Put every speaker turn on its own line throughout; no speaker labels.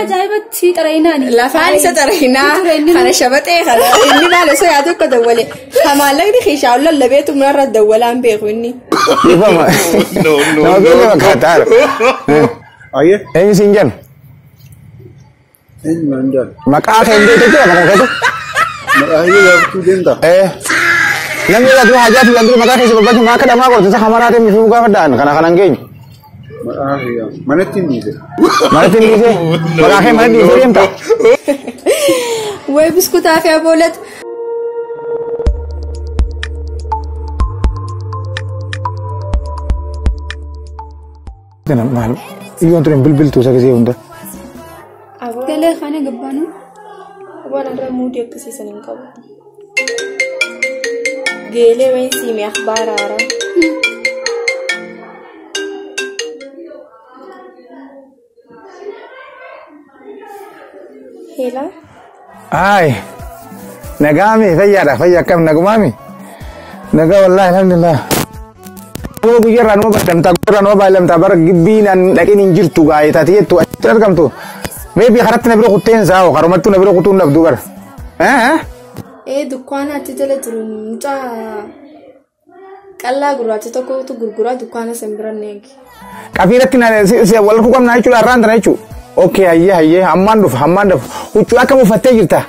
ajaa'ibatti xarayinaani.
Lafaan isa xarayinaa kana shabaxee kana inni maal osoo yaadu akka dawwale maallaqni keeshaa lallabeetu munarra dawwalaan beeku inni.
Ifama.
No, no,
Nama
no,
keenya
no.
fakkaata.
Ayyee.
Eenyu siin jennu?
Eenyu naan jedhu?
Maqaa kee hin beektu jechuudha maqaa keetu.
Maqaa kee gaafachuu deemta?
Namni irraa dura hajaa fi dura maqaa keessa barbaachisu maa akka dhamaa qorte isa hamaraa ta'e mifuu gaafa da'an kana kanan geenyu.
Maqaa kee manatti hin dhiise.
Manatti hin dhiise? Maqaa kee manatti dhiisee deemta?
Way buskutaa fi aboolat.
Maal iyyoon ture bilbiltuu isa gisee hunda.
Galee kana gabbaanu.
Waan irra muudii akkasiisan hin qabu. Geelee wayin siime akhbaara haaraa. Heelaa.
Ay, nagaami fayyaadha fayya akkam nagumaami. Nagaa wallaahi alhamdulillah. Nama guyyaarraa nama baddamtaa guyyaarraa nama baay'amtaa bara gibbiin an dhaqin hin jirtu gaa'ee taate jettu achitti argamtu. Meebii karatti na bira kutteen saa'o karumattuu na bira kutuun dhabdu bara.
Ee dukkaana achi jala jiru mucaa qal'aa gurraacha tokkotu gurguraa dukkaana san bira neegi.
Qafiiratti na wal ku qabnaa jechuudha har'aan tana jechuudha. Okay hayyee hayyee hammaan dhufa hammaan dhufa huccuu akkam uffattee jirta?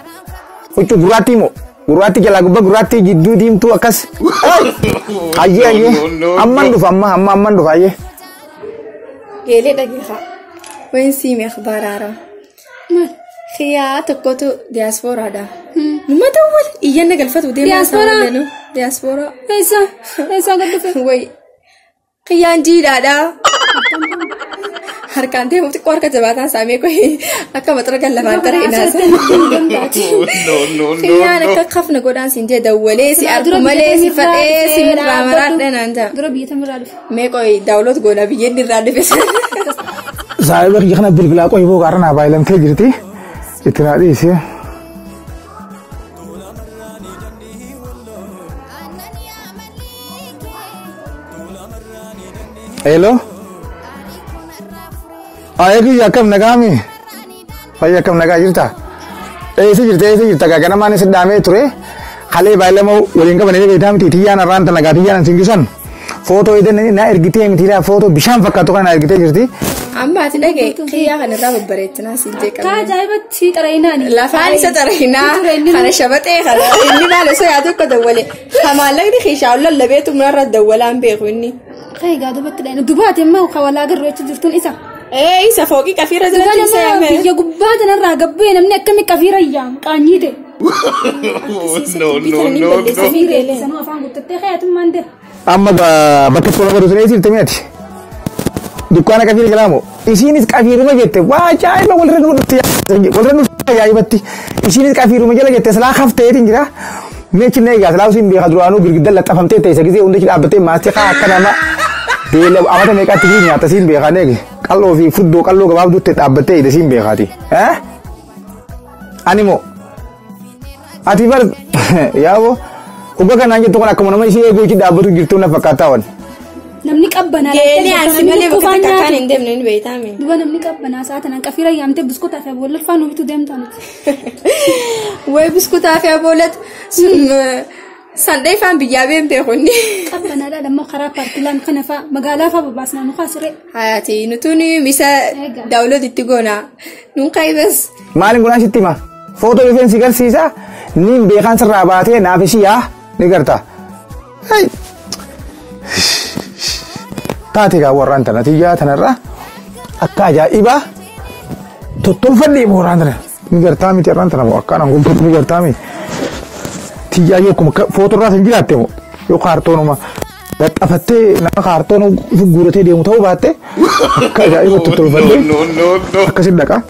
Huccuu gurraattii moo? Gurraattii jalaa gubbaa gurraattii jidduu diimtuu akkas. Hayyee hayyee hammaan dhufa amma amma hammaan dhufa hayyee.
Geelee dhageeffa. Wayin siime akhbaara haaraa. Xiyyaa tokkotu diyaaspooraadha. Numa dawwal iyyanna galfatu deemaa
Diyaaspooraa?
Diyaaspooraa.
Eessa? Eessaa gad dhufe?
Way xiyyaan jiidhaadha. Harkaan deemu xiqqoo harka jabaataan saamee koyi akka maxxara kan lafaan taree inaasa.
No, no, no,
Xiyyaan
no.
akka kafna godhaan siin jee dawwalee si argu malee si fadhee si mirraa maraadha naan ta'a.
Dura biyya tamirraa dhufe.
Mee qoyi daawwaloot goona biyyeen irraa dhufe.
Saayiba kiyya kana bilbilaa qoyi boo gaara naa baay'ilamtee jirti. Itti naa dhiisi. Hello. Ayee kiyya akkam nagaami? Fayya akkam nagaa jirta? Eessa jirta eessa jirta gaa ganamaan isa dhaamee ture. Halee baay'ilama waliin qabanii beektaa miti tiyyaan arraan tana gaa tiyyaan singisan. Footoo eedan na ergitee miti laa footoo bishaan fakkaatu kana na ergitee jirti.
Amma ati dhagee xiyyaa kanarraa babbareechinaa siin jee
Akka
qabna.
ajaa'ibatti xarayinaani.
Lafaan isa xarayinaa kana shabaxee kana inni maal osoo yaadu akka dawwale maallaqni keeshaa lallabeetu munarra dawwalaan beeku inni.
Kee gaa dubatti dhayina dubaati amma kawalaa garuu achi jirtuun isa.
Ee isa fooqii qafiirra jalatti isa yaame.
Biyya gubbaa tanarraa gabbee namni akkami qafiira yaam qaanyii ta'e.
No, no, no, no.
Qafiira sanuu afaan guuttattee xayyatummaan ta'e.
Amma bakka itti wal baruu jirti mi'ati. Dukkaana qafiira jalaamoo isiinis qafiiruma jette waa ajaa'iba walirra nu dhufte walirra nu ajaa'ibatti isiinis qafiiruma jala jette silaa hafteetiin jira. Meechi na egaa silaa usiin beekaa duraanuu girgidda laxxafamtee teessa gisee hundi achi dhaabbattee maastii haa akka nama beela amata meeqaatti fi nyaata siin beekaa neege qalloo fi fuddoo qalloo gabaabduutti dhaabbattee ida siin beekaati. Ani moo ati bar yaaboo dhuga kanaan jettu kun akkuma nama ishee eeguu itti dhaabbatu jirtu na fakkaataa wan.
Namni qabbanaa
Geelee ansi malee bakka takka akkaan hin deemne ni beektaame.
Duba namni qabbanaa sa'a tanaan qafiira yaamtee buskutaa fi aboolat faan nu bituu deemtaa nuti.
Way buskutaa fi aboolat sun sandhee faan biyyaa beem beekunni.
Qabbanaadha lamma karaa paarkilaan kana faa magaalaa faa babaasnaa nu kaasiree.
Hayaati nutuun misa daawwaloot itti goona nuun kaayibas.
Maaliin kunaan sitti hima? Footoo dhufeen si garsiisa niin beekaan sirraa baatee naaf ishii yaa ni garta. Taate gaa warraan tana tiyyaa tanarra akka ajaa'ibaa tottolfadhee warraan tana ni gartaa miti warraan tana moo akkaan hanguutu ni gartaa miti. Tiyyaa yoo akkuma footoo irraa hin jiraatte moo yoo kaartoonuma laxxafattee nama kaartoona guuratee deemu ta'uu baatte akka ajaa'iba tottolfadhee
No, no, no.
akkasin dhaqa.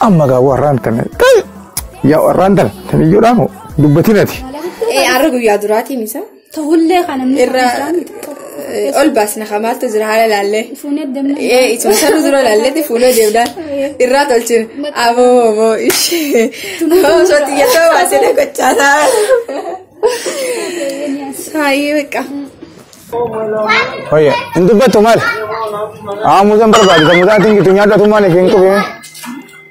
Amma gaa warraan tana yaa warraan tana taniyyoodhaa moo dubbatinati.
Ee har'a guyyaa duraatii misa.
Ta'ullee kan namni
Irra ol baasna maaltu jira haala laallee.
Fuunee deemna.
Ee isuma sana dura laalleetti fuunee deemnaan irraa tolchine aboo aboo ishee osoo xiyyatoo baasee gochaa ta'a. Haayee beekaa.
Oye, hin dubbattu maal? Haa muuzaan barbaadu, muuzaan ati hin gitu nyaadhu maal isheen qubee.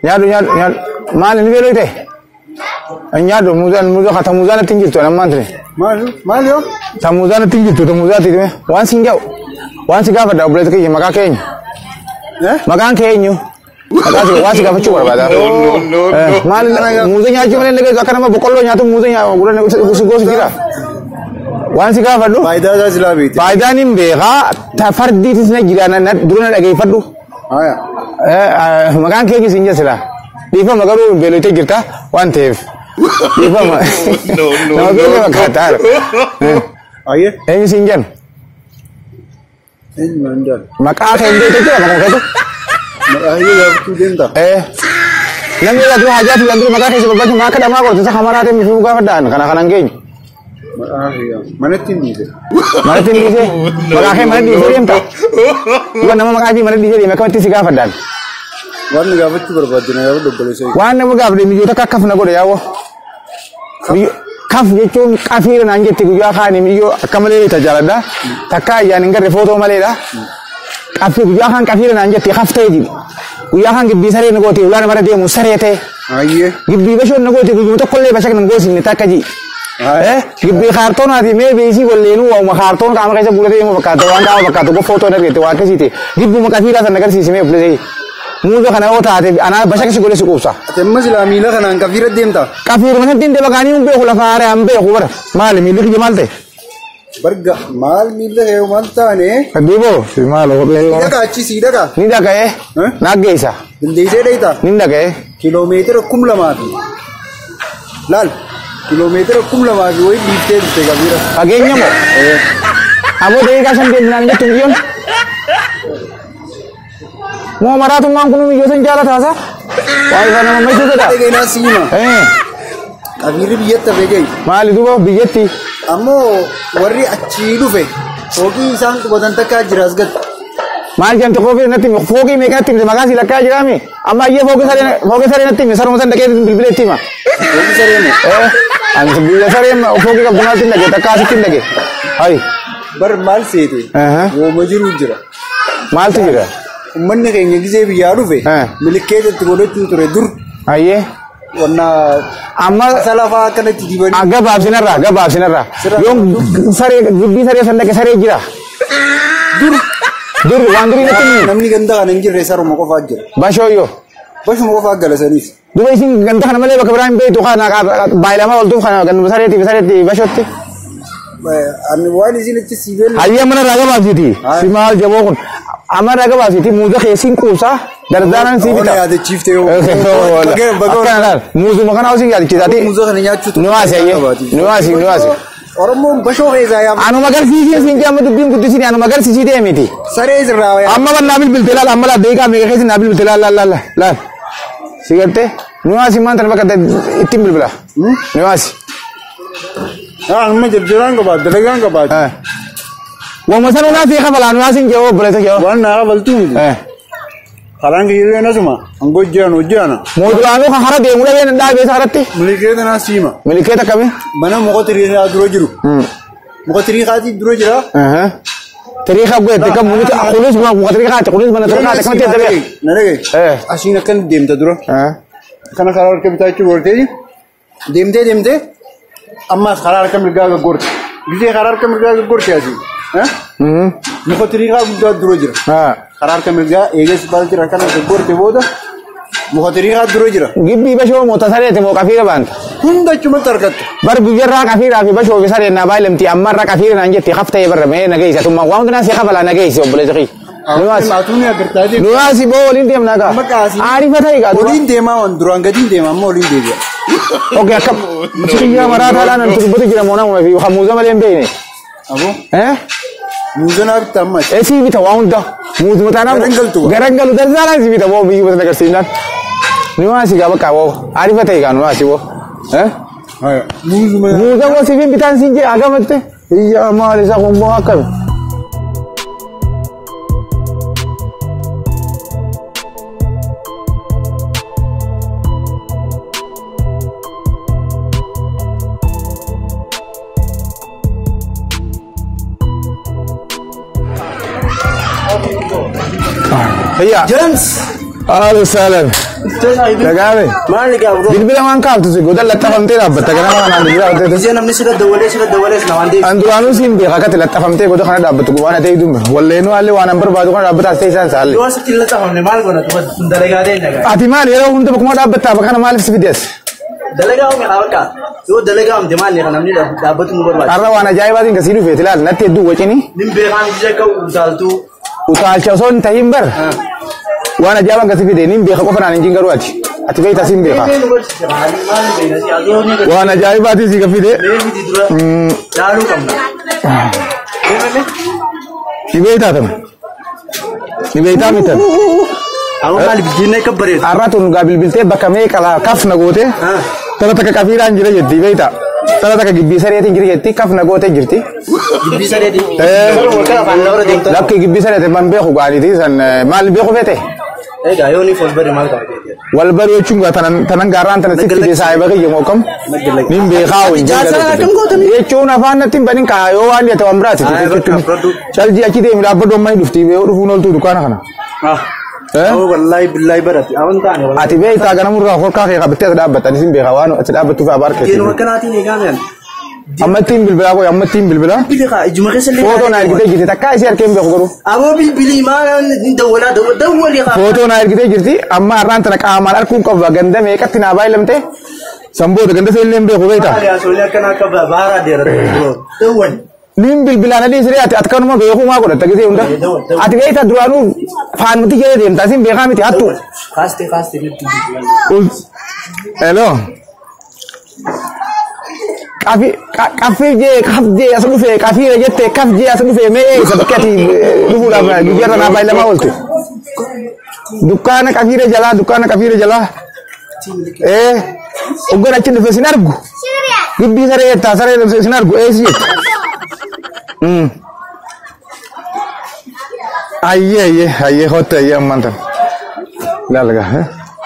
Nyaadhu nyaadhu nyaadhu. Maal inni beelooyte? Nyaadhu muuzaan muuzaa ka tamuuzaan ittiin jirtu ammaan ture.
Maal maal yoo?
Tamuuzaan ittiin jirtu tamuuzaa itti waan siin ga'u. Waan si gaafadha obboleessa kiyya maqaa keenya. Maqaan kee eenyu? Maqaa si waan si gaafachuu barbaada.
No, no, no, no.
Maal muuza nyaachuu malee dhageessu akka nama boqqolloo nyaatu muuza nyaatu si goosu jira. Waan si gaafadhu.
Faayidaa isaa silaa beekte.
Faayidaan hin beekaa ta fardiitis na jira na dura na dhageeffadhu.
Haya.
Maqaan keenya siin jira silaa. Dhiifama garuu beelotee jirta waan ta'eef. Dhiifama.
No, no,
Nama
no,
beela
no.
fakkaataa.
Ayyee.
Eenyu siin jennu?
Eenyu naan jaallu.
Maqaa kee hin beektu jira maqaa keetu.
Maqaa kiyya gaafachuu deemtaa?
Namni irraa dura hajaa filan dura maqaa keessa barbaachisu maa akka dhamaa gorte isa hamaraa ta'e mifuu gaafa da'an kana kanan geenyu.
Maqaa kiyya manatti hin dhiise.
Manatti hin dhiisee maqaa kee manatti dhiisee deemta. Duba nama maqaa fi manatti dhiisee deeme akkamitti si gaafa da'an.
Waan na gaafachuu barbaadde na gaafadhu obboleessa kee.
Waan nama gaafadhe biyyoota akka kaf na godhe yaawwa. Kaf jechuun qafiira naan jetti guyyaa kaanii miyyoo akka malee tajaajiladha. Takka ayyaan hin garre footoo maleedha. Qafi guyyaa kaan qafiira naan jetti kaf ta'e jiru. Guyyaa kaan gibbii saree na gooti ulaan mara deemu saree ta'e.
Ayyee.
Gibbii bashoon na gooti guyyuma tokkollee bashak nan goosinne takka ji. Gibbii kaartoonaati mee beesii walleenuu waa'uma kaartoon qaama keessa guutatee deemu fakkaata waan qaama fakkaatu gof footoo argite waa akkasiiti. Gibbuma qafiiraa sana agarsiisi mee obboleessa. Muuza kana yoo taate anaa bashak si godhe si quubsa.
Ati amma silaa miila kanaan qafiira deemtaa?
Qafiiruma santiin deema kaanii hin beeku lafa haaree hin beeku bara. Maali miilli kiyya maal ta'e?
Barga maal miila kee maal taane?
Duuba si maal kophee.
Sii dhaqa achi sii dhaqa.
Ni dhaga'ee. Naaggeessa.
Dandeessee dheeytaa?
Ni dhaga'ee.
Kiloomeetira 2000 fi laal kiloomeetira 2000 fi wayii dhiiftee dhufte qafiira.
Fageenya moo? Aboo daqiiqaa 5 deemnaan jettu biyyoon. Moo maraatummaan kun miyyoo san jaalataasa? Waa ifa nama mayyuu fedha.
Dhageenyaa siima. Qafiirri biyyatti hafee gahi.
Maali duuba biyyatti?
Ammoo warri achii dhufe fooqii isaan qubatan takkaa jira as gadi.
Maal jedhamte fooqii natti himi fooqii meeqa natti himte maqaa si lakkaa jiraami? Amma ayyee fooqii saree natti himi saruma san dhaqee bilbila itti hima.
Fooqii saree moo?
Ani biyya saree fooqii qabdu maaltti hin dhaqe takkaa asitti hin dhaqe. Hayi.
Bar maal seete? Wooma jiru jira.
Maaltu jira?
Uummanni keenya gisee biyyaa dhufe milikeeta itti godhachuu ture dur.
Ayyee.
Wanna
Amma
salafaa akkanatti dibanii.
Gabaabsinarraa gabaabsinarraa. Yoon saree gibbii saree san dhaqe saree jira.
Dur.
Dur waan durii natti himi.
Namni ganda kana hin jirre saruma qofaa jira.
Bashooyyoo.
Bashuma qofaa gala saniis.
Duba isin ganda kana malee bakka biraa hin beektu kana baay'ilamaa ooltuuf kana ganduma sareetii fi sareetti bashootti.
Ani waan isin itti sii beellu.
Hayyee mana irraa gabaabsiti. Si maal jaboo kun. Amma irraa gabaabsiti muuza keessin quubsaa dardaaran sii bita.
Ona yaadachiifte yoo.
Akkana laal muuzuma kana hosin yaadachiisaati.
Muuza kana nyaachuutu.
Nuwaasi hayyee. Nuwaasi nuwaasi.
Oromoon bashoo keessaa yaabaa.
Anuma agarsiisee siin jedhamu dubbiin guddisiin anuma agarsiisii deemiti.
Saree sirraa yaa.
Amma ban naa bilbilte laal amma laal daqiiqaa meeqa keessa naa bilbilte laal laal laal laal. Si gartee nuwaasi maanta bakka ittiin bilbila. Nuwaasi.
Amma jirjiraan qabaat dalagaan qabaat.
Wama sanuu naa fi kafalaa nuwaasi hin jedhu obboleessa kee.
Waan naa kafaltuu miti. Karaan kiyyee nasuma hangoo jiran hojjana.
Moodulaanuu kan hara deemu dhabee dhaabee isa haratti.
Milikeeta naa siima.
Milikeeta akkamii?
Mana muka tiriikaa dura jiru. Muka tiriikaatii dura jira.
Tiriikaa godhate kan muka kunis muka tiriikaati kunis mana tiriikaati akkamatti adda beeka.
Na dhagaye. Asiin akkan deemta dura. Kana karaa harka bitaachuu gortee deemtee deemtee ammas karaa harka mirgaa gaggorte. Gisee karaa harka mirgaa gaggorte asii. Muka tiriikaa guddaa dura jira. Karaa harka mirgaa eegas baal jira kana gaggorte booda muka tiriikaa dura jira.
Gibbii bashoo moo tasareeti moo qafiira baanta?
Hunda achumatti argatta.
Bar guyyarraa qafiiraa fi bashoo fi sareen naa baay'eemti ammarraa qafiira naan jetti haftee barra mee nageessa tummaa waan hundaa si kafalaa nageessi obboleessa kiyya. Nuwaasi.
Atuun agartaa deemta.
Nuwaasi boo waliin deemnaa gaa.
Maqaasi.
Aarifa ta'e gaa.
Waliin deemaa waan duraan gadiin deema amma waliin deebi'a.
Okei akkam. Kiyyaa maraataadhaan an turbatu jira moo namuma fi hamuuza malee hin beekne.
Aboo. Muuza naa bitta amma.
Sii bita waa hunda. Muuzuma taanaan.
Garangaltu.
Garangalu darsaadhaan sii bita boo biyyi bata agarsiisnaan. Nuwaasi gaa bakka boo aarifa ta'e gaa nuwaasi boo.
Muuzuma.
Muuza boo siifin bitaan siin jee agamatte. Iyyaa maal isa kun boo akkami. هيا
James.
اهلا وسهلا. Dhagaame.
Maali gaa bro?
Bilbila waan kaaftu si godhan laxxafamtee dhaabbatta ganama kanaan bilbila dhaabbattee.
Gisee namni sirra dawwalee sirra dawwalees na waan deebi.
An duraanuu siin beeka akkati laxxafamtee goda kana dhaabbattu waan ati eegduun walleenuu haalli waan an barbaadu kana dhaabbataa ta'e isaan saalle.
Yoo asitti hin laxxafamne maal goona tuba sun dalagaa ta'e nagaa.
Ati maal yeroo hunda bakkuma dhaabbattaa bakka kana maaliif si fidees?
Dalagaa uume haa bakka. Yoo dalagaa uumte maal kan namni dhaabbatu nu barbaada.
Har'a waan ajaa'ibaatiin kasii dhufeeti laal natti hedduu wacini.
Nin beekaan gisee akka utaaltuu.
Utaalcha osoo hin tahin bar. Waan ajaa'ibaan kasii fide nin beeka qofa naan hin garuu ati. Ati beektaa siin beeka.
Mee nu barsiise maali maal beekna si adoo ni gadi.
Waan ajaa'ibaatiin si fide.
Mee fidi dura laaluu qabna. Mee.
Ni beektaa tana. Ni beektaa mitan.
Amma maali biddiin akka bareedu.
Har'a tun gaa bilbiltee bakka meeqa laa kaf na goote. Tala takka qafiiraan jira jetti beektaa. Tala takka gibbii sareetiin jira jetti kaf na goote jirti.
Gibbii sareetii.
Lakki gibbii sareetiin man beeku gaariiti san maal beeku feete.
Egaa yoo ni fool bari maal qaba?
Wal baruu jechuun gaa tanan gaarraan tana sitti fide saayiba kiyya moo kam. Nin beekaa wajjin jechuun afaan natti hin banin kaa yoo waan dhiyate waan biraati. Calji achi deemi dhaabbadhu amma hin dhufti yoo dhufuun ooltuu dukkaana kana.
Wallahi billahi barati awan taane wallahi.
Ati beektaa ganamurraa holqaa kee qabattee as dhaabbatta anis hin beekaa waan ati dhaabbattuuf abaar
Keenuma
keessa.
akkanaatiin eegaa
Ammattiin bilbilaa qoy ammattiin bilbilaa.
Bilbili kaa ijuma keessa illee.
Footoo naa ergitee jirti takkaa isii harkee hin beeku garuu.
Aboo bilbilii maal ni dawwalaa dawwalii kaa.
Footoo naa ergitee jirti amma har'aan tana qaamaan arguun qaba ganda meeqatti naa baay'ilamte sanboota ganda see illee hin beeku beektaa.
Maali asoolee akkana akka baaraa deera dawwali.
Nin bilbilaan adii siree ati akkanuma beekuu maa godhatta gisee hunda. Ati beektaa duraanuu faanumti jala deemta asin beekaa miti hattu.
Kaastee kaastee nutti bilbilaa.
Hello. Qaffii jee kaf jee as dhufee qafiira jette kaf jee as dhufee mee eessa bakka ati dhufuudhaaf guyyaarra naa baay'ilamaa oolte. Dukkaana qafiira jalaa dukkaana qafiira jalaa. Hoggan achi dhufe sin argu. Gibbii saree jettaa saree sin argu eessi jette. Ayyee ayyee ayyee hotte ayyee ammaan tan. Laala gaa.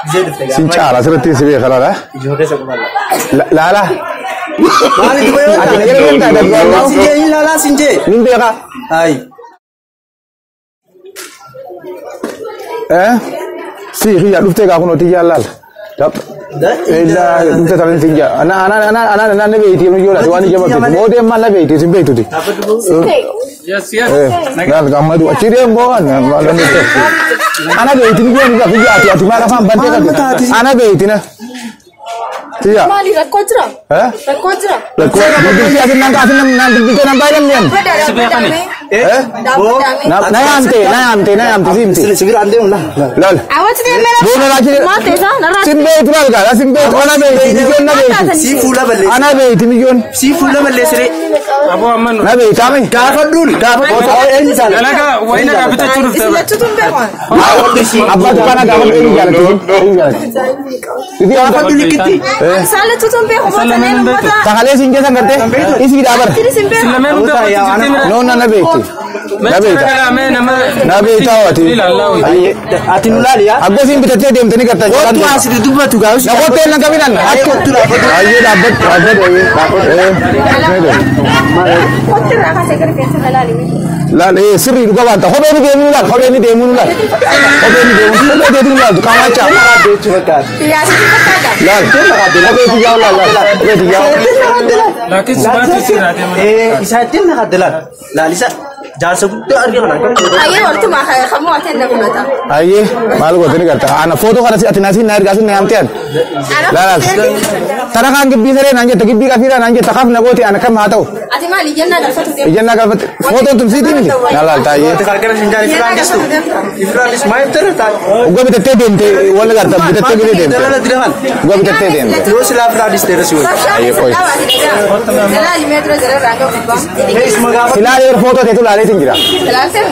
Gisee dhufte gaa.
Sin caala asirratti si beeka laala.
Ijuma keessa quballa.
Laala.
Maali duba yoo
Ati na jala deemtaa dadhabaa.
Sin jee hin laalaa sin jee.
Nin beeka.
Ayi.
Si xiyya dhuftee gaa kunoo xiyyaa laala. Dhuftee taphni xiyya. Ana ana ana ana ana na beeyti yoo laati waan ija bakkeetti. Moodee maal na beeyti sin beektuti.
Yes, yes.
Laal gammadu achi deem boo ana maal na beekte. Ana beeyti ni goon xiyya ati ati maal afaan bantee qabdi. Ana beeyti na. Xiyya.
Maali rakkoo jira? Rakkoo jira?
Rakkoo bilbiltee asin naan asin naan bilbiltee naan baay'ee
Dhaabbadhaa dhaabbadhaa.
Na yaamte na yaamte na yaamte siimte.
Sibira an deemu laa.
Laal.
Awwaati deemee
Boona laachise.
Maal ta'e isaa? Narraa
Sin beektu laal gaa sin beektu ana beekti mijoon na beekti.
Si fuula balleessi.
Ana beekti mijoon.
Si fuula balleessire.
Aboo amma nu.
Na beektaame.
Gaafadhuun gaafadhuun eenyu isaanii.
Dalagaa wayina gaa bitachuu dhufte.
Isin lachuutu hin beeku.
Abbaa dukkaanaa gaafadhu eenyu jaalatti eenyu jaalatti.
Gaafadhu likitti.
Isaan lachuutu hin beeku.
Isaan lameen hin beektu.
Sakalee siin keessan gartee isii dhaabar.
Isin hin beeku.
Lameen hunda hojjettee mira.
No na na beekti. Na beekta. Na beektaa waati.
Ati nu laali yaa.
Abbaa siin bitattee deemtanii gartaa.
Kottu asii dubbatu gaafis.
Na kottee na qabinan.
Kottu dhaabbatu.
Ayyee dhaabbatu dhaabbatu ayyee.
Kotti irraa kaasee gara keessa ilaali.
Laal sirrii dhuga baanta kophee ni deemuu laal kophee ni deemuu laal kophee ni deemuu kophee deemuu laal qaamachaa.
Beektu fakkaata.
Siyaasatti fakkaata.
Laal kophee tiyyaa laal laal kophee tiyyaa.
Laakiin sumaatti sirraa deema.
Isaa ittiin na kadde laal. Laal isa jaarsa guddaa argee kana akkam godha.
Ayyee waltumaa kamuu ati hin fudhata.
Ayyee maal gootee ni garta ana footoo kana ati naasiin na ergaa sin na yaamte an. Laal tana kaan gibbii saree naan jetta gibbii qafiiraa naan jetta kaaf na goote ana kam haa ta'u.
Ati maal iyyannaa galfatu deemta?
Iyyannaa galfatte footoon tun siitii miti. Na laal taayyee.
Ati qarqara shinjaan ifiraan dhiistu. Ifiraan dhiistu maal ibtara taate.
Uga bitattee deemte wal garta bitattee gidee deemte.
Dalala diraman.
Uga bitattee deemte.
Yoo silaa ifiraan dhiiste irra si wayya.
Ayyee qoy.
Jalaali meetira jalarraa gahu gubbaa.
Isuma gaafa.
Silaa yeroo footoo teetu laaleetiin jira.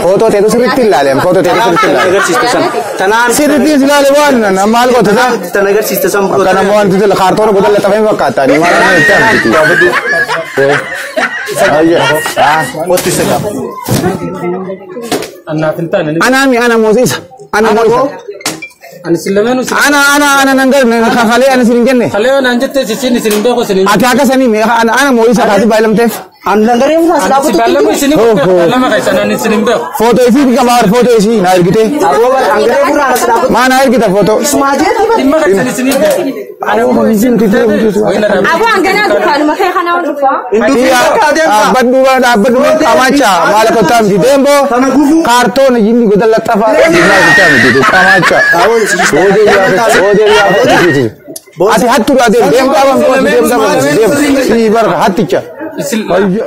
Footoo teetu sirriitti ilaale footoo teetu sirriitti ilaale.
Agarsiiste san. Tanaan.
Sirriitti ilaale waan maal goote saa.
Tan agarsiiste san.
Akka nama wanti tole kaartoona godhan laxafee fakkaata. Ni maal nama itti argiti. Ayyee.
Kottu isa gaafa.
Annaaf hin taane.
Ana mi ana moosisa. Ana moosisa.
Ani si lameenuu si.
Ana ana ana nan garne kafalee ana sin jenne.
Kalee naan jettee sisin isin hin beeku isin hin.
Ati akka sanii ana ana moosisa kaasi baay'lamteef.
An langaree fuula as
Si
dhaabbatu.
beellama isin
Ho, ho.
beellama keessan ani isin hin beeku.
Footoo isii qaba footoo isii naa ergite.
Aboo langaree fuula as dhaabbatu.
Maa naa ergita footoo?
Isumaa jeetii bara.
Dhimma keessan isin hin beeku.
Aboo hanganaa dukkaanuma kee kana ol dhufaa.
Dhaabbadhu dhaabbadhu qamaacha maal akka ta'an miti deemboo kaartoon jinni goda laxafa maal akka ta'an miti qamaacha. Oodee yaafate ati hattu dha deem deem qaban deem deem deem si barka hatticha.
Isin
Ayyo.